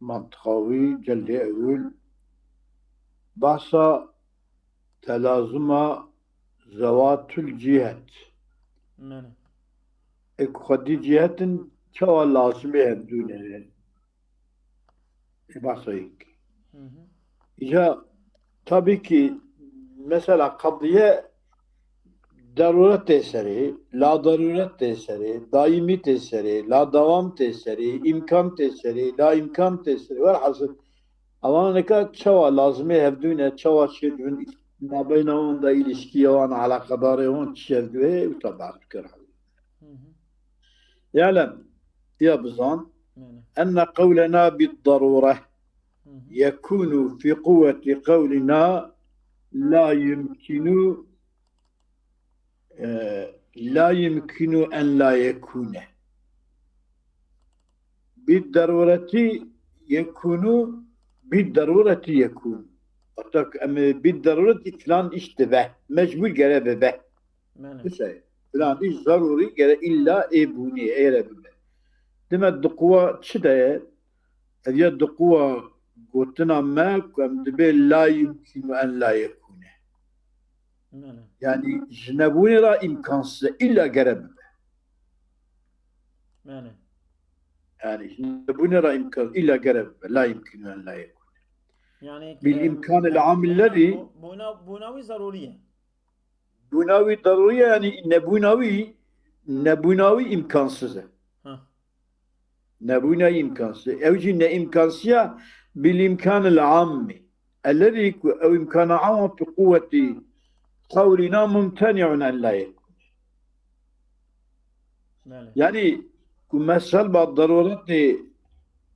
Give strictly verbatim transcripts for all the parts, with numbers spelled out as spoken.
Mantiqa wî celdê ewil bahsa telazuma zewatul cihet. Mene. Ê ku xwedî cihetin çawa lazimê hevdû ne. Ê bahsa yek. Hı hı. Îca tabî ki mesela qediye deruret tê serê, la deruret tê serê, daîmî tê serê, la dewam tê serê, îmkan tê serê, la îmkan tê serê. Welhasil, ewan nika çawa lazimê hevdû ne, çawa çêdibin, nabeyna wan de îlişkiya wan, eleqedarê wan çi hevdû heye, wisa behs bikir. Hı hı. Ya'lem, ya bizan, Mene. enne qewlena bid darure Hı hı. yekunu fi quwweti qewlina la yumkinu, e, la yumkinu en la yekune. Bid darureti yekunu, bid darureti yekun. Hatta em ê bid darureti filan iş dibe. Mecbur gere bibe. Mene. Mesela, filan iş zaruri gere illa ê bûnê, ê re bibe. Dime di quwa çi de ye? Ev ya di quwa gotina me ku em dibê la yumkinu en la yekune. Mene. Yani ji nebûnê re îmkansız e, illa gere bibe. Mene. Yani ji nebûnê re îmkan, illa gere bibe. La yumkinu en la yekune. Yani Bil e, imkanil yani amil lezî bu- buna, buna wî zarurî ye. Bûna wî darurî ye, yani nebûna wî, nebûna wî îmkansız e. Ha. Nebûna wî îmkansız e. Ew jî ne îmkansız e, bil îmkanil ammi. Ellezî ku ew îmkana am fi quwweti qewlina mumteni'un en la yekun. Belê. Yani ku me selba daruretê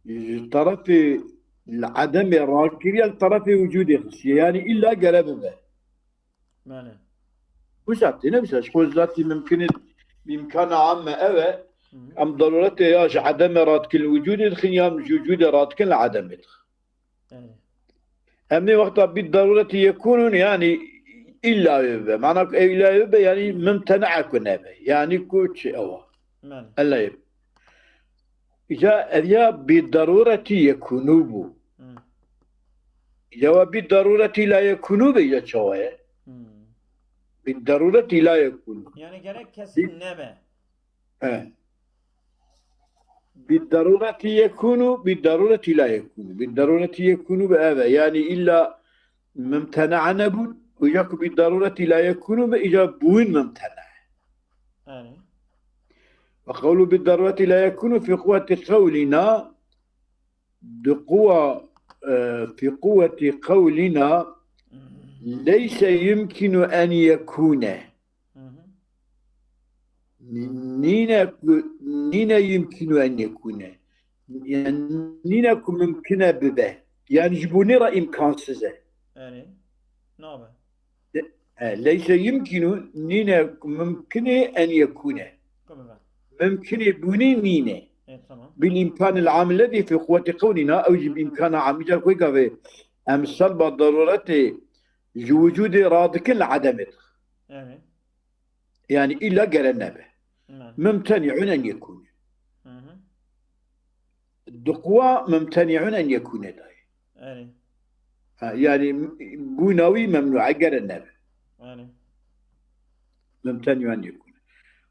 ji terefê li edemê rakiriye, li terefê wicudê xistiye. Yani illa gere bibe. Belê. Wisa têne wisa, ji xwe zatî mimkin e, îmkana amme ev e. Hı hı. Em daruretê ya ji edemê radikin li wicudê dixin, ya ji wicudê radikin li edemê dixin. Belê. Em ê wexta bî daruretî yekûnûn, yani illa wê bibe. Mana ku ew illa wê bibe, yani mimtena ku nebe. Yani ku çi ew e? Belê. Ella yê. Îca ev ya bî daruretî yekûnû bû. Hı. Îca we bî daruretî la yekûnû be, îca çawa ye? Hı. Bî daruretî la yekûnû. Yani gerek kesin nebe. He. Bî daruretî yekûnû, bî daruretî la yekûnû. Bî daruretî yekûnû be ev e. Yani illa mimtena nebûn, îca ku bî daruretî la yekûnû be, îca bûn mimtena. Yani. Ve qewlu bî daruretî la yekûnû fî quwwetî qewlîna, di quwa, e, fî quwwetî qewlîna Hı hı. leyse yumkinu en yekûne. Hı hı. Nîne ku, nîne yumkinu en yekûne. Yani nîne ku mimkin e bibe. Yani ji bo nê re îmkansız e. Yani. Nabe. E, leyse yumkinu, nîne ku mimkin e en yekûne. Ku bibe. Mimkin e bûnê nîne. E, tamam. Bil îmkanil amil lezî fî quwwetî qewlîna, ew jî bi îmkana amîca ku gavê em selba daruretê ji wicudê radikin li edemê dixin. Yani. Yani illa gere nebe. Yani. Mimteni'un en yekûne. Hı hı. Di quwa mimteni'un en yekûne dayê. Yani. Ha, yani bûna wî memnû e, gere nebe. Yani. Mimteni'un en yekûne.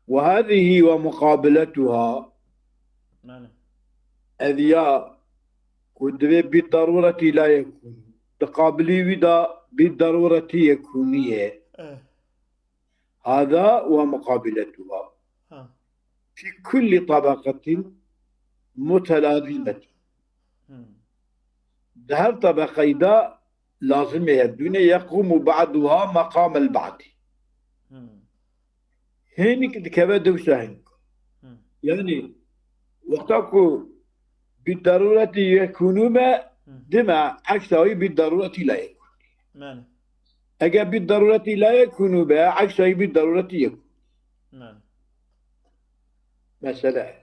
Ve hâzihî ve muqabiletuha, Yani. ev ya ku divê bî daruretî la yekûn. Di qabilî wî de bî daruretî yekûnî ye. Eh. Hâza ve muqabiletuha. Ha. Fî kulli tabaqetin mutelazîmetin. Hı. Di her tabaqeyî de lazimê hevdû ne, yekûmu ba'duha meqamel ba'dî. Hı. Hênik dikeve dewsa hênik. Hı. Yani wexta ku bî daruretî yekûnû be, Hı. dime eksa wî bî daruretî la yekûn. Yani. Eger bî daruretî la yekûnû be, eksa wî bî daruretî yekûn. Yani. Mesele.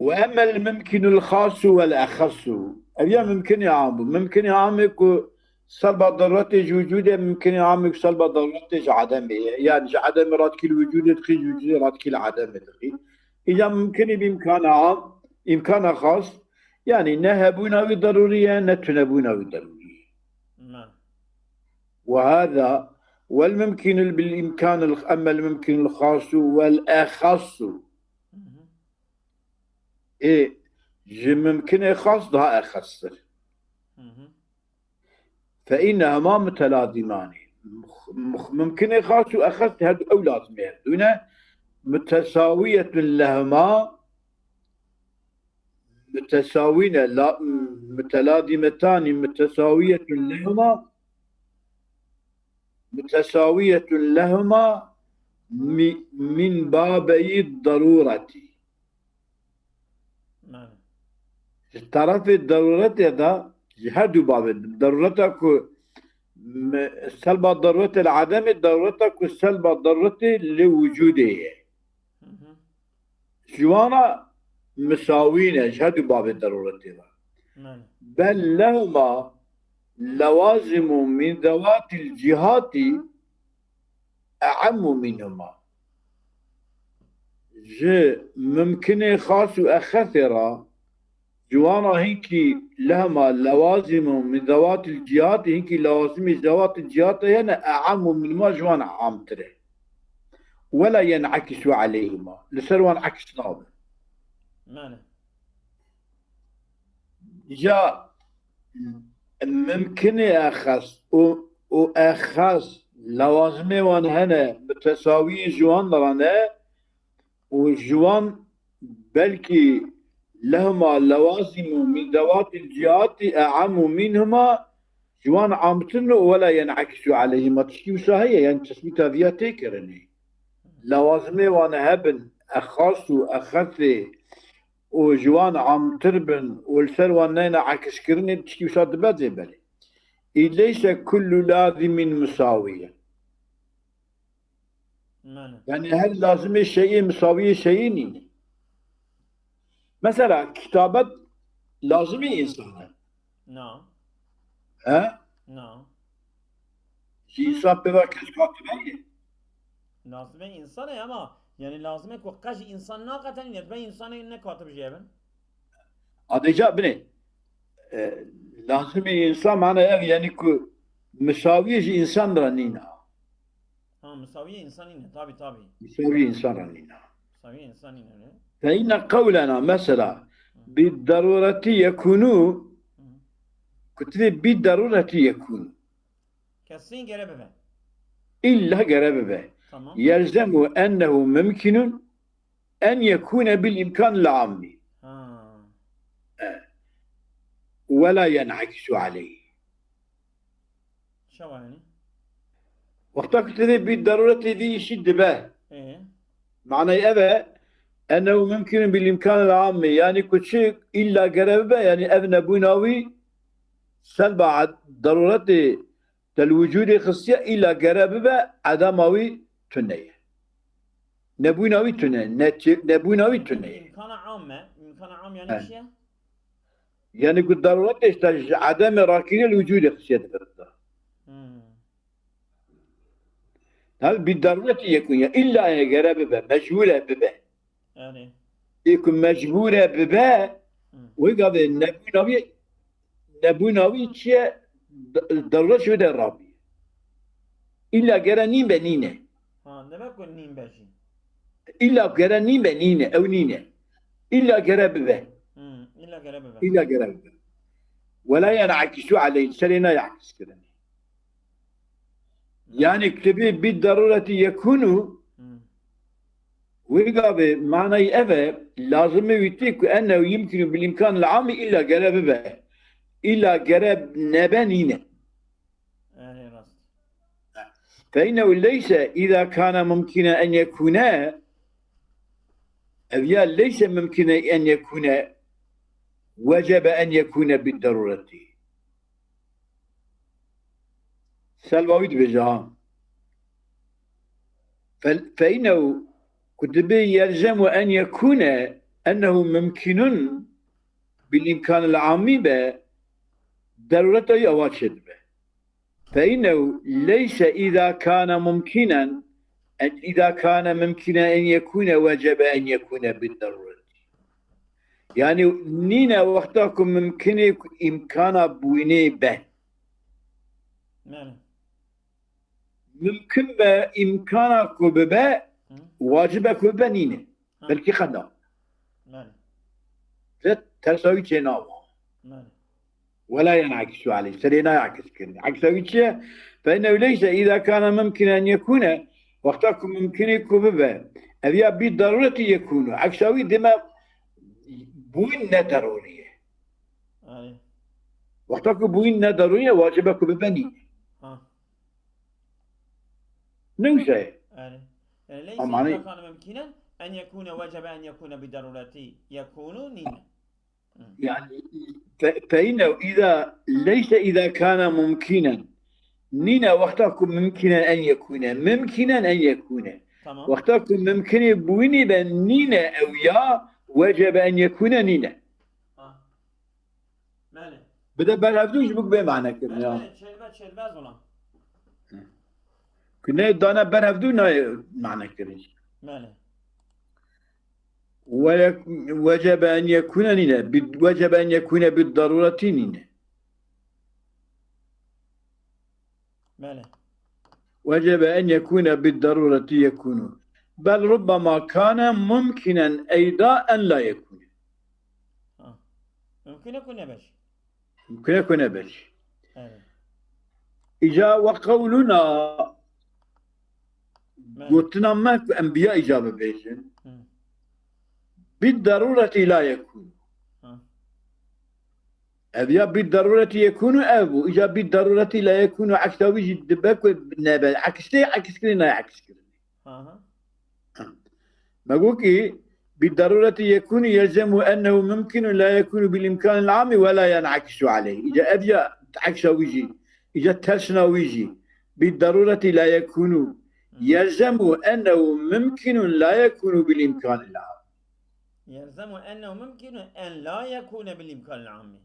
Ve emmel mimkinul xasu vel exasu. Ev ya mimkinê am bû. Mimkinê amê ku Selba daruretê ji wicûdê mimkinê amê ku selba daruretê ji edemê ye. Yani ji edemê radikî li wicûdê dixî, ji wicûdê radikî li edemê dixî. Îca mimkinê bi îmkana am, îmkana xas. Yani ne hebûna wî derûrî ye, ne tunebûna wî derûrî ye. Me. وهذا والممكن بالإمكان الخ-، أما الممكن الخاص والأخص. Mhm. Ê, ji mimkinê xas daha exestir. Mhm. فإنهما متلازمان. Mux-, mux-, mimkinê xas û exes her du ew lazimê her du ne. متساوية لهما، متساوين، لا، متلازمتان متساوية لهما، متساوية لهما mi-, من بابي الضرورة. Me. Ji terefê deruretê de, ji her du babê, derureta ku me-, selba deruretê li edemê, derureta ku selba deruretê li wicûdê ye. Mhm. Ji wana misawî ne, ji her du babê deruretê de. Me. بل لهما لوازم من ذوات الجهات أعم منهما. Ji mimkinê xas û exesê re, ji wana hinkî lehma lewazîm û min zewatil cihati, hinkî lewazimê zewatil cihati hene, e'em û minhuma ji wan amtir e. Wela yen'ekisu aleyhima. Li ser wan eks nabe. Mane. Ja mimkinê exes û, û exes lewazimê wan hene, bi tesawiyê ji wan re ne û ji wan belkî lehma lewazîm û min zewatil cihati e'em û minhuma ji wan amtir ne û wela yen'ekisu aleyhima. Tişkî wisa heye, yani tesbîta viya tê kirinê. Lewazimê wan hebin, exas û exesê û ji wan amtir bin û li ser wan neyne ekizkirinê tişkî wisa dibe zê belê. Î leyse kullu lazimin misawiyen. Mane. Yani her lazimê şeyê misawiyê şeyê nîne. Mesela kitabet lazimê însan e. Na. He? Na. Ji însan pê ve kes katibe ye. Lazimê însan e ama yani lazimê ku qe ji însan naqete nîne, dibe însanê nekatib jê bin. Adeca binê. E, lazimê însan mane ev yani ku misawiyê ji însan re nîne. Ha, misawiyê însan nîne, tabi tabi. Misawiyê însan re nîne. Misawiyê însan nîne ne? Fe inne qewlena mesela bi darureti yekunu, Hı. Kutibê bi darureti yekunu. Kesî gere bibe. İlla gere bibe. Tamam. Yelzemu ennehu mümkünün en yekune bil imkan ammi. Ha. Ve la yen'ekisu aleyh. Çawa yani? Wexta ku tu dê bi daruretê vî îşî dibe. Ee? Manayê ev e, ennehu mümkünün bil imkan ammi. Yani ku çi illa gere bibe, yani ev nebûna wî selba ed-, daruretê te li wicûdê xistiye, illa gere bibe, edema wî tune ye. Nebûna wî tune, ne çi-, nebûna wî tune ye. İmkana am me. İmkana am He. yani çi ye? Yani ku daruretê işte ji edemê rakiriye li wicûdê xistiye dibe. Hmm. Tabi bi daruretê yekun ya. İlla yani gere bibe, mecbur e bibe. Yani. Ê ku mecbur e bibe, Hmm. wê gavê nebûna wî, nebûna wî çi ye? Da-, daruret ji wê de rabî. İlla gere nîn be nîne. Ha, demek ku nîn be jî. İlla gere nîn be nîne, ew nîne. İlla gere bibe. Hmm. İlla gere bibe. İlla gere bibe. Wela yen'ekisu aleyh, serê ne ya'kis kirin. Yani kutibê bi darureti yekunu, Hmm. wê gavê manayê ev e, lazimê wî tê ku ennehu yumkinu bil imkan ammi illa gere bibe. İlla gere nebe nîne. Yani rast. Fe innehu leyse iza kana mumkine en yekune, ev ya leyse mumkine en yekune, vecebe en yekune bi darureti. Selba wî dibêje ha. Fe-, fe innehu kutibê yelzemu en yekune ennehu mumkinun bil imkan ammi be, darureta wî ewa çêdibe. فإنه ليس إذا كان ممكنا، إذا كان ممكنا أن يكون وجب أن يكون بالضرورة. Yani nîne wexta ku mimkinê ku îmkana bûyînê be. Belê. Mimkin be îmkana ku bibe, Hı. Wacibe ku bibe nîne. Ha. Belkî qeda. Belê. Ve tersa wî çê nawa. Belê. Wela yan aksu aleyh. Serê nayê aks kirin. Aksa wî çi ye? Fe innehu leyse îza kana mumkinen en yekûne. Wexta ku mimkinê ku bibe. Ev ya bî darureti yekûnu. Aksa wî dime bûn ne darurî ye. Belê. Wexta ku bûn ne darurî ye, wacibe ku bibe nîne. Ha. Ne wisa ye? Belê. Yani leyse Ama iza hani- kana mümkünen en yekune vecebe en yekune bi darureti yekunu nîne. Yani fe, fe innehu îza leyse îza kana mumkinen. Nîne wexta ku mimkinen en yekûne. Mimkinen en yekûne. Tamam. Wexta ku mimkinê bûyînê be nîne ew ya wecebe en yekûne nîne. Ha. Belê. Bi de berhevdû ji bo bê mane kirin Belê, ya. belê, çêdibe, çêdibe zolan. Ku ne dane berhevdû nayê mane kirin. Belê. Ve yek-, wecebe en yekûne nîne. Bi, wecebe en yekûne bi darureti nîne. Belê. Wecebe en yekûne bi darureti yekûnu. Bel rubbema kane mumkinen eyda en la yekûne. Ha. Mümküne ku nebeş. Mumkine ku nebeş. Evet. Îca ve qewluna Belê. gotina me ku enbiya îca bibêjin. Hı. Bi darureti la yekûnu. Ha. Ev ya bi darureti yekûnu ev bû. Îca bi darureti la yekûnu eksa wî jî dibe ku nebe. Ekstê ekskirin nayê ekskirin. Ha ha. Me got ki bi darureti yekûnu yelzemu ennehu mumkinu la yekûnu bil imkanil amî ve la yen'ekisu aleyh. Îca ev ya eksa wî jî. Îca tersna wî jî. Bi darureti la yekûnu. Yelzemu ennehu mumkinu la yekûnu bil imkanil amî. Yelzemu ennehu mümkünü en la yekune bil imkanil ammi.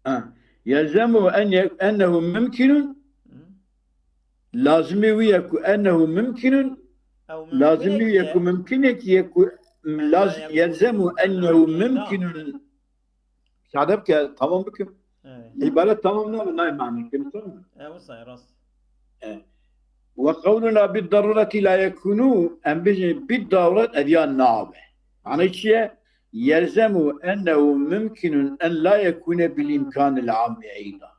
Ha. Yelzemu en ye-, ennehu mumkinun. Hı. Lazimî wî ye ku ennehu mumkinun. Ew Lazimî wî ye ku mümkün mumkin e ki ye ku en laz-, la yelzemu yekune ennehu bil imkan. Mumkinun. Sade bike, tamam bikim. Evet. Îbaret tamam nabe, nayê mane kirin, tamam mı? E, wisa rast. Ve qewluna bi darureti la yekunu, em bijin bi daruret ev ya nabe. Mane çi ye? Yelzemu ennehu mumkinun en la yekune bil imkanil ammi eyda.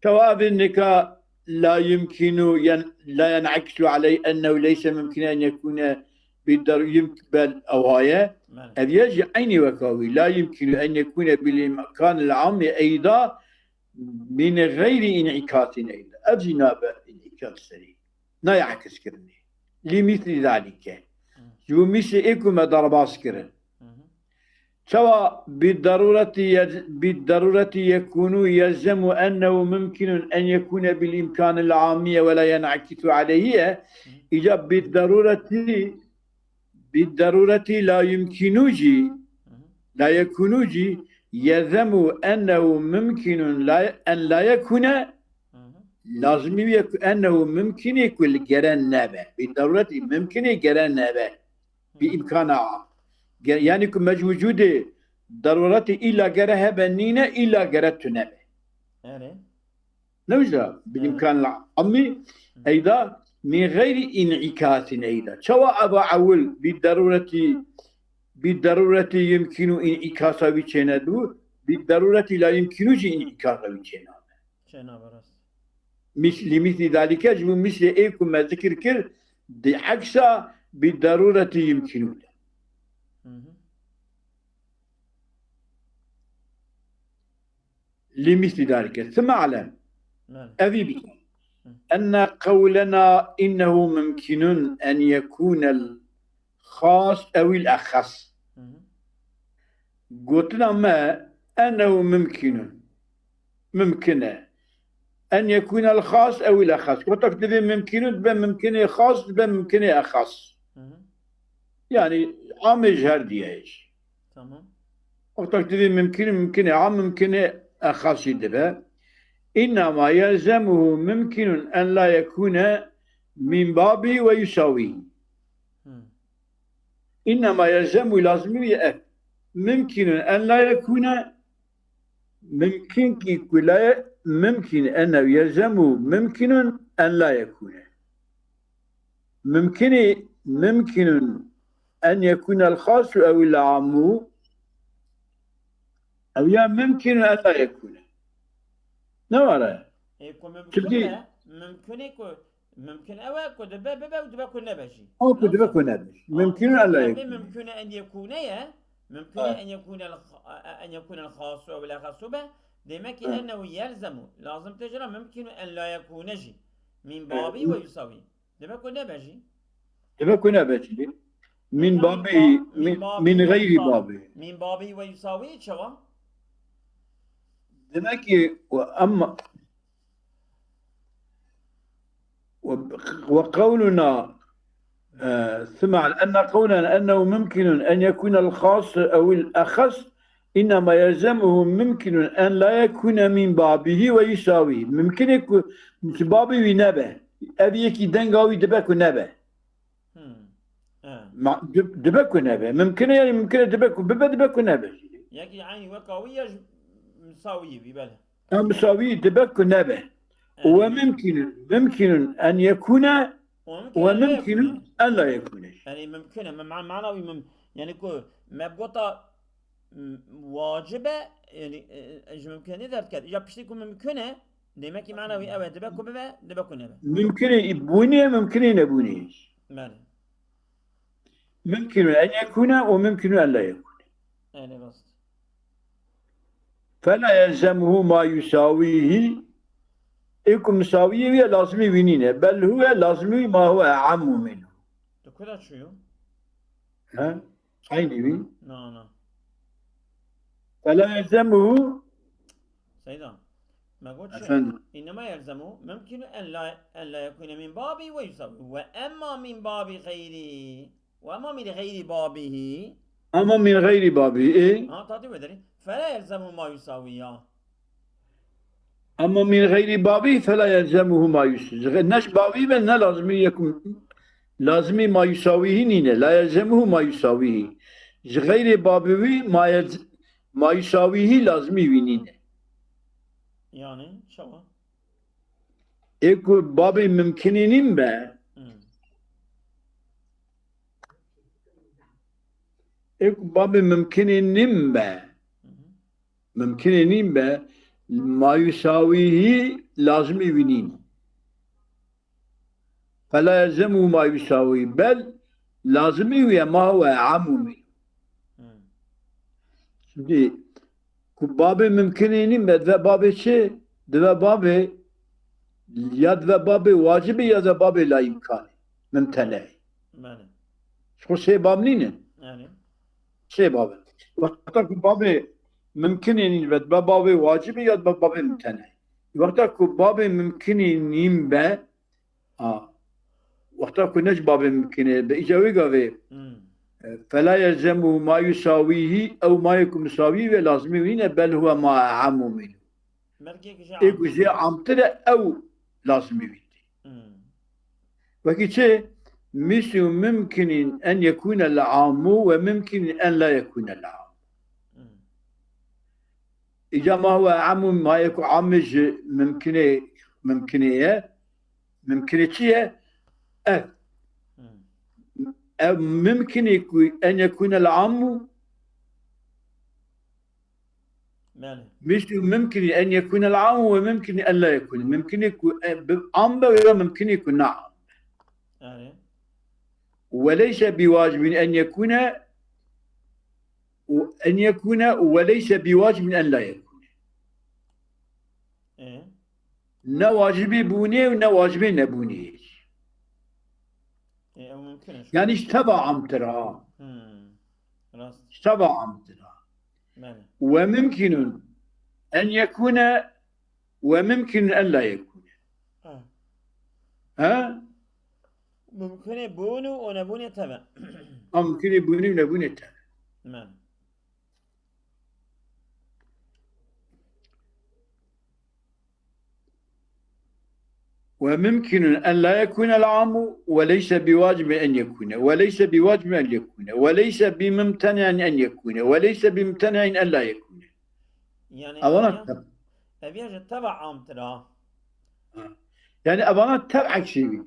Çawa ev nika la yumkinu yen, la yen'ekisu aleyh ennehu leyse mumkine en yekune bi dar-, yumk-, bel ewaye. Belê. Ev ye jî eynî weka wî. La yumkinu en yekune bil imkanil ammi eyda min geyri in'ikasin eyda. Ev jî nabe in'ikas serî. Nayê ekis kirinê. Lî mîslî zalîke. Ji bo mîslê ê ku me derbas kirin. Hı hı. Çawa bi darureti ye-, bi darureti yekunu yelzemu ennehu mumkinun en yekune bil imkanil ammiye ve la yen'ekisu aleyhiye. Îca bi darureti, bi darureti la yumkinu jî, Hı hı. la yekunu jî yelzemu ennehu mumkinun la, en la yekune Hı hı. lazimî ye ku ennehu mumkinê ku li gere nebe. Bi darureti mumkinê gere nebe. Bi Hı hı. imkana am. Ge-, yani ku mec wicudê darureti îla gere hebe nîne, îla gere tu nebe. Yani. Ne wisa bi Evet. imkan amî eyda min geyri in'ikasin eyda. Çawa eva ewil bi darureti, bi darureti yumkinu in'ikasa wî çênedu, bi darureti la yumkinu jî in'ikasa wî çênabe. Çênabe rast. Mis-, lî mîslî dalîke ji bo mîslê ê ku me zikir kir, di eksa bi darureti yumkinu de. Hı hı. Lî mîslî dalîke. Sime alem. Belê. Evî bi. Enne qewlena innehu mumkinun en yekunel xas ewil exas. Hı hı. Gotina me ennehu mumkinun. Mumkin e. En yekunel xas ewil exas. Wexta ku divê mumkinun, dibe mumkinê xas, dibe mumkinê exas. Hı hı. Yani amê ji her diye jî. Tamam. Wexta ku divê mumkinun, mumkinê am, mumkinê exas jî dibe. إنما يلزمه ممكن أن لا يكون من بابه ويساويه. Hmm. إنما يلزمه, lazimî ye ev. ممكن أن لا يكون, mimkin ki ku la ye-, ممكن أنه يلزمه ممكن أن لا يكون. ممكن, ممكن أن يكون الخاص أو العام. Ew ya ممكن أن لا يكون. Ne were? Ê, ku mimkun Çimkî e, mimkun e ku, mimkun ew e ku dibe bibe û dibe ku nebe jî. Ew ku dibe ku nebe. Mimkun أن لا يكون. Mimkun en yekûne ye. Mimkun en yekûne, en yekûne el xasu ew el exasu be. Demek ki ennehu yelzemu. Lazim te jira mimkun en la yekûne jî. Min babi ve yusawi. Dibe ku nebe jî. Dibe ku nebe jî. Min babi, min, min gayri babi. Min babi ve yusawi çawa? Demek ki, ve emma, ve, ve kavluna, e, ثم على أن قولنا أنه ممكن أن يكون الخاص أو الأخص إنما يلزمه ممكن أن لا يكون من بابه ويساويه. Mimkun e ku ji babê wî nebe. Ev yekî denga wî dibe ku nebe. Hmm. He. Ma, di-, dibe ku nebe. Mimkun e, yani mimkun e dibe ku bibe, dibe ku nebe. Yekî eynî weka wî ya ji misawiyê wî, bele. Ya misawî dibe ku nebe. He. Ve mimkun, mimkun en yekûne, ve mimkun en la yekûne. Yani mimkun e, me-, ma-, mana wî mim-, yani ku me gota m-, wacib e, yani, e, e, ji mimkunê derdiket. Îca piştî ku mimkun e, demek ki mana wî ew e, dibe ku bibe, dibe ku nebe. Mimkunê bûnê, mimkunê nebûnê. Belê. Mimkun en yekûne û mimkun en la yekûne. Belê, rast. فلا يلزمه ما يساويه. Ê ku misawiyê wî ye lazimî wî nîne. بل هو, lazimî wî, ما هو أعم منه. Tu ku de çûyû? He? Eynî wî. Na, na. فلا يلزمه. Seyda, me got çi? Efendim? إنما يلزمه ممكن أن لا، أن لا يكون من بابه ويساويه. وأما من باب غيره. وأما من غير بابه. Ama min gayri babi, ê? Ha, tatî wê derî. فلا يلزمه ما يساويه. Ama min gayri babi فلا يلزمه ما يساويه. Ne ji babî ve ne lazimî yekum, lazimî ma yusawîhî nîne. La yelzemuhu ma yusawîhî. Ji gayrê babî wî ma yelz-, ma yusawîhî lazimî wî nîne. Yani, çawa? Ê ku babê mimkinê nîn be, Hmm. Ê ku babê mimkinê nîn be, Hı hı. mimkinê nîn be, ma yusawîhî lazimî wî nîn. Fela yelzemu ma yusawî, bel lazimî wî ye, ma huwe e'ammu min. Hı. Şimdi ku babê mimkinê nîn be, dibe babê çi? Dibe babê, ya dibe babê wacibî ya dibe babê laîmkanê, mimteneyê. Belê. Ji xwe sê bab nînin? Belê. Sê bab in. Wexta ku babê mimkinê nîn be, dibe babê wacibî ya dibe babê mimteneyê. Wexta ku babê mimkinê nîn be, A. Wexta ku ne ji babê mimkinê be, îca wê gavê, Hmm. e, fela yelzemu ma yusawîhî ew ma yê ku misawî be lazimî wî ne, bel huwe ma e'ammu min. Mergê ku jê Ê ku amtir jê e. amtir e, ew lazimî wî tê. Hmm. Wekî çi? Mislu mimkinin en yekûne le ammu ve mimkinin en la yekûne le ammu. Hmm. Îca ma huwe e'ammu, ma yê ku amê ji mimkinê, mimkinê ye. Mimkinê çi ye? Ev. Hmm. Ev mimkinê ku en yekûne le ammu, Belê. Mislu mimkinî en yekûne le ammu ve mimkinî en la yekûne. Mimkinê ku, e, bi, am be ya mimkinê ku na am be. Belê. Ve leyse bi wacibin en yekûne, û en yekûne, û ve leyse bi wacibin en la yekûne. E? Ne wacibê bûnê û ne wacibê nebûnê. E, ew mimkin e. Yani ji teva amtir a. Hmm. Rast. Ji teva amtir a. Belê. Ve mimkinun en yekûne ve mimkinun en la yekûne. Ha. Ha? Mimkinê bûn û nebûnê teve. Ha, mimkinê bûnê û nebûnê teve. Belê. وممكن أن لا يكون العام وليس بواجب أن يكون، وليس بواجب أن يكون، وليس بممتنع أن يكون، وليس بممتنع أن لا يكون. Yani Evana eviya, tev. Eviya ji teva amtir a. Yani evana tev eksî bî.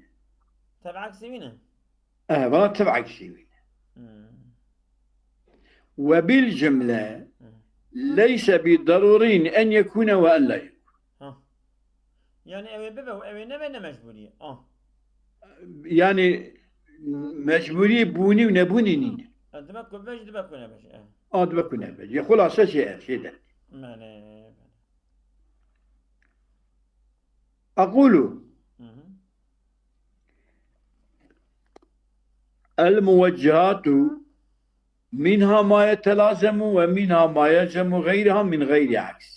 Tev eksî bî ne? Evana tev eksî bî. Hmm. وبالجملة ليس بضروري أن يكون وأن لا يكون. Ha. Yani ew ê bibe û ew ê nebe ne mecbûrî ye. Ah. Yani mecbûrî bûnî û nebûnî nîne. E, dibe ku be jî dibe ku nebe jî. E. A dibe ku nebe. Xulase şey ev şey de. Mele. أقول Hı hı. الموجهات منها ما يتلازم ومنها ما يلزم غيرها من غير عكس.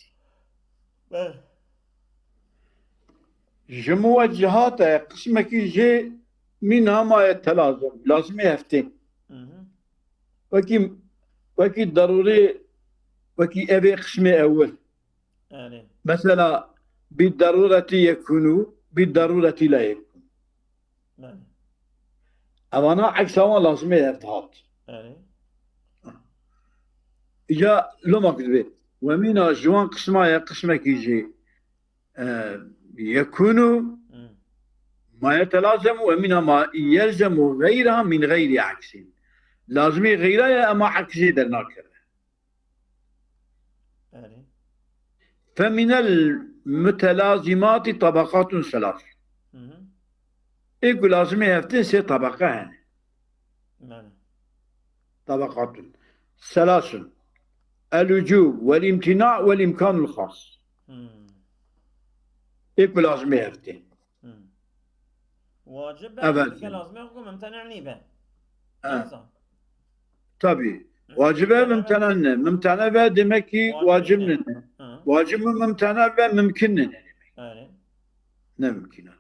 Be. Ji muwecihata qismekî jê منها ما يتلازم, lazimê heftê. Hı hı. Wekî, wekî darûrê, wekî evê qismê ewil. Yani. Mesela, bi darûretî yekûnû, bi darûretî la yekûn. Yani. Evana eksa wan lazimê hev dihat. Yani. Îca loma kutibê. Wemîna ji wan qisma ye, qismekî jî, e, yekûnû Hı. ma yetelazem û wemîna ma yelzem û geyra min geyri aksîn. Lazimî geyra ye, ema eksî dernakeve. Yani. Feminel mutelazimati tabakatun selas. Hı hı. Ê ku lazimê heftin sê tabeqe hene. Yani. Tabakatun. Selasun. El ucub, vel imtina, vel imkanul khas. Hmm. Ê ku lazimê heftin. Hmm. Wacib be, Evet. Dike lazim yok ku mümtene nîbe. Evet. Yoksa. Tabii. Wacib e, mümtene ne? Mümtene be demek ki Wacib wacib ne? ne? Ne? Hı. Wacib mi mümtene be mümkün ne? Yani. Ne mümkün.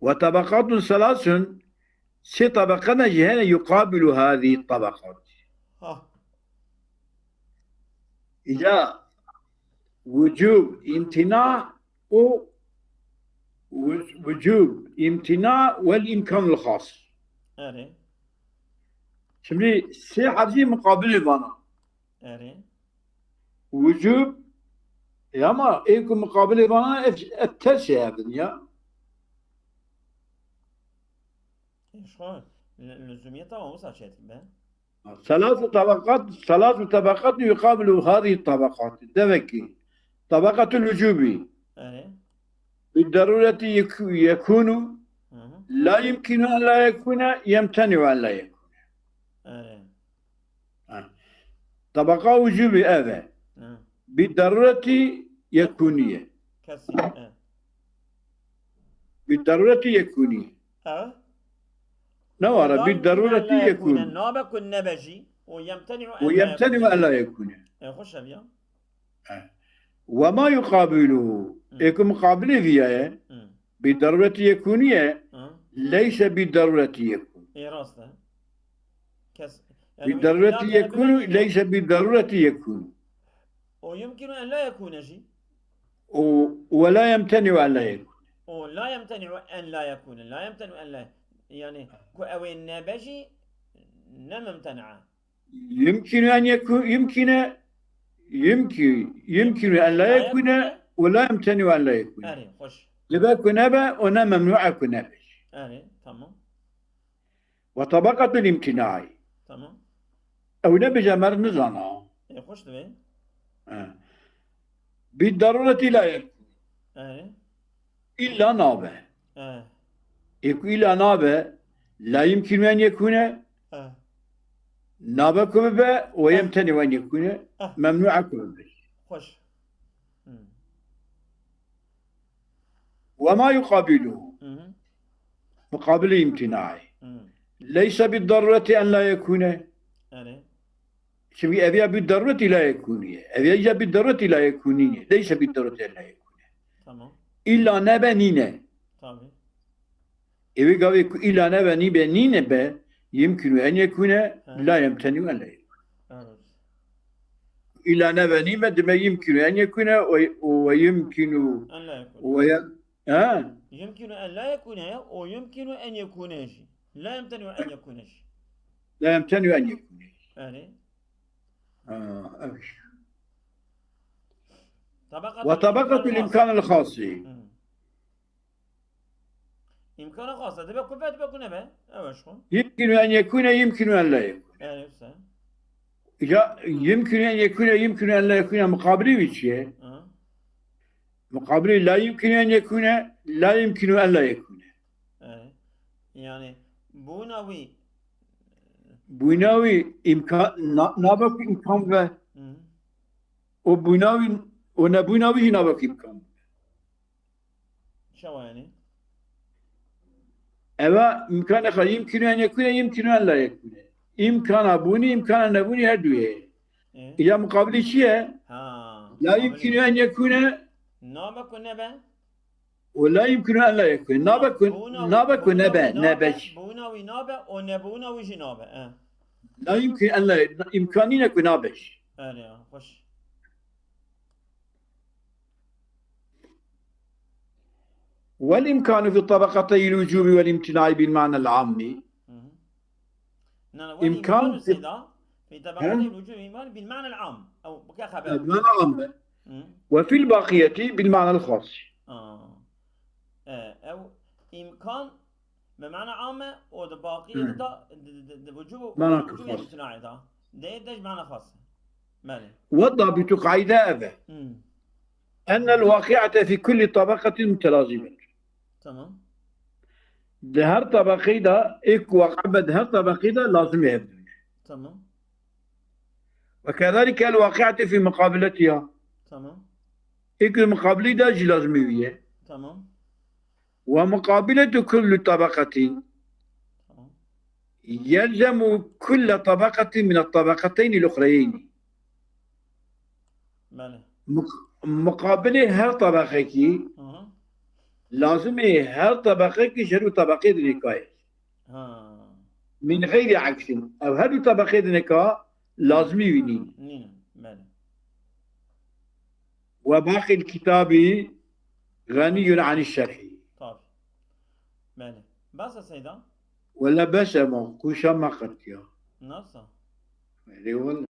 Ve tabakatun selasun, sê tabakana jî hene yuqabilu hadi tabakat. Ha. Îca wucub, imtina û wuc-, wucub, imtina vel imkanul khas. Erê. Şimdi sê hefzî muqabilê vana. Erê. Wucub, e, ama ê ku muqabilê vana ev, ev tersê hev in ya. E, şu an lü-, lüzumiyet tamam olsa şey ettik be. Selasu tabakat, selasu tabakat yuqabilu hadi tabakat. Demek ki tabakatul wucubi Erê. bi darureti yek-, yekunu Hı hı. la yumkinu en la yekuna yemteni'u en la yekuna. Erê. Ha. Tabaka wucubi ev e. Hı. Bi darureti yekuniye. Kesin. E. Bi darureti yekuniye. E? Ne var? Bi darureti yekun. Nabe kun nebejî. O yemteni Ve yemteni ve la yekune. E, hoş ev ya. Ve ma yuqabiluhu. Hı. Ê ku muqabilê vî ye. Hı. Bi darureti yekuniye. Hı. Leyse bi darureti yekun. E, rast e. Kes. Bi darureti yekun. Leyse bi darureti yekun. O yumkinu en la yekune jî. O, ve la yemteni ve la yekun. O la yemteni en la yekune. La yemteni en la. Yani ku ew ê nebe jî ne mumtena. Yumkinu en yekun, yumkine, yumki-, yumkinu en la yekune ve la yemteni ve en la yekune. Erê, hoş. Dibe ku nebe, o ne memnu'e ku nebe. Erê, tamam. Ve tabakatul imtinai. Tamam. Ew nebêje mer nizana. E, hoş dibe. He. Bi darureti la yekun. Erê. İlla nabe. E. Ê ku îla nabe, la yumkinu en yekune, E. nabe ku bibe, ve yemteni en yekune, Ah. memnu'e ku bibe. Hoş. Hı. Ve ma yuqabiluhu. Hı hı. Muqabilê imtinai. Hı. Leyse bi darureti en la yekune. Erê. Çünkü ev ya bi darureti la yekuniye. Ev ya bi darureti la yekuniye. Leyse bi darureti en la yekune. Tamam. İlla nebe nîne. Tabii. Evi gavê ku îla nebe nîbe nîne be, yumkinu en yekune, Hı. La yemteni en la yekune. Evet. Îla nebe nîbe, dime yumkinu en yekune, ve, ve yumkinu, En la yekun. ve yem-, He? يمكن أن لا يكون هي، ويمكن أن يكون هي. لا يمتنع أن يكون هي. لا يمتنع أن يكون. يعني، Ha, evet. طبقة وطبقة الإمكان الخاص. الإمكان الخاص. مم. إمكان خاص. دبي كل بيت بيكون به. أيوة شو؟ يمكن أن يكون، يمكن أن لا يكون. يعني نفسه. Ya يمكن أن يكون، يمكن أن لا يكون muqabilî wî çi ye? Hı. Muqabilî لا يمكن أن يكون، لا يمكن أن لا يكون. Evet. Yani bûna wî. Bûna wî îmkan, na-, nabe ku îmkan be. Hı. O bûna wî, o nebûna wî jî nabe ku îmkan be. Çawa yani? Eva îmkanê xwe يمكن أن يكون، يمكن أن لا يكون. Îmkana bûnî, îmkana nebûnî her du heye. E? Ya muqabilî çi ye? Ha. لا يمكن أن يكون Nabe ku nebe? û لا يمكن أن لا يكون. Nabe ku, Bûna wî- nabe ku bûna nebe, wî nebe. Bûna wî nabe, o nebûna wî jî nabe. E. لا يمكن أن لا، îmkan nîne ku nabe jî. Öyle ya, hoş. والإمكان في طبقتي الوجوب والامتناع بالمعنى العام. Hı hı. نعم، إمكان والإمكان في- سيدا في طبقتي ها؟ الوجوب إمكان بالمعنى العام أو بكا خبر. بمعنى عام. Hı. وفي الباقية بالمعنى الخاص. Aa. E, ew imkan bi mana am e û di baqiyê Hı. de di, di, di, di vücub û Mana vücub xas. imtina da. Dê de ji mana xas. Belê. والضابط قاعدة أبا Hmm. أن الواقعة في كل طبقة متلازمة. Tamam. Di her tabaqeyê de, êk waqibe di her tabaqeyê de lazimê hev dûne. Tamam. وكذلك الواقعة في مقابلتها. Tamam. Êk di muqabilî de jî lazimê wî ye. Tamam. ومقابلة كل طبقة Tamam. يلزم كل طبقة من الطبقتين الأخريين. Belê. Muq-, muqabilê her tabaqekî Hı hı. lazimê her tabaqekî ji her du tabaqê dinêka ye. Ha. من غير عكس. Ew her du tabaqê dinêka lazimî wî nîn. Nîne. Belê. وباقي الكتاب غني عن الشرح. Tabii. Belê. Basa Seyda? Wele bes e ma, kuşa me qetiya. Nasıl? Erê wele.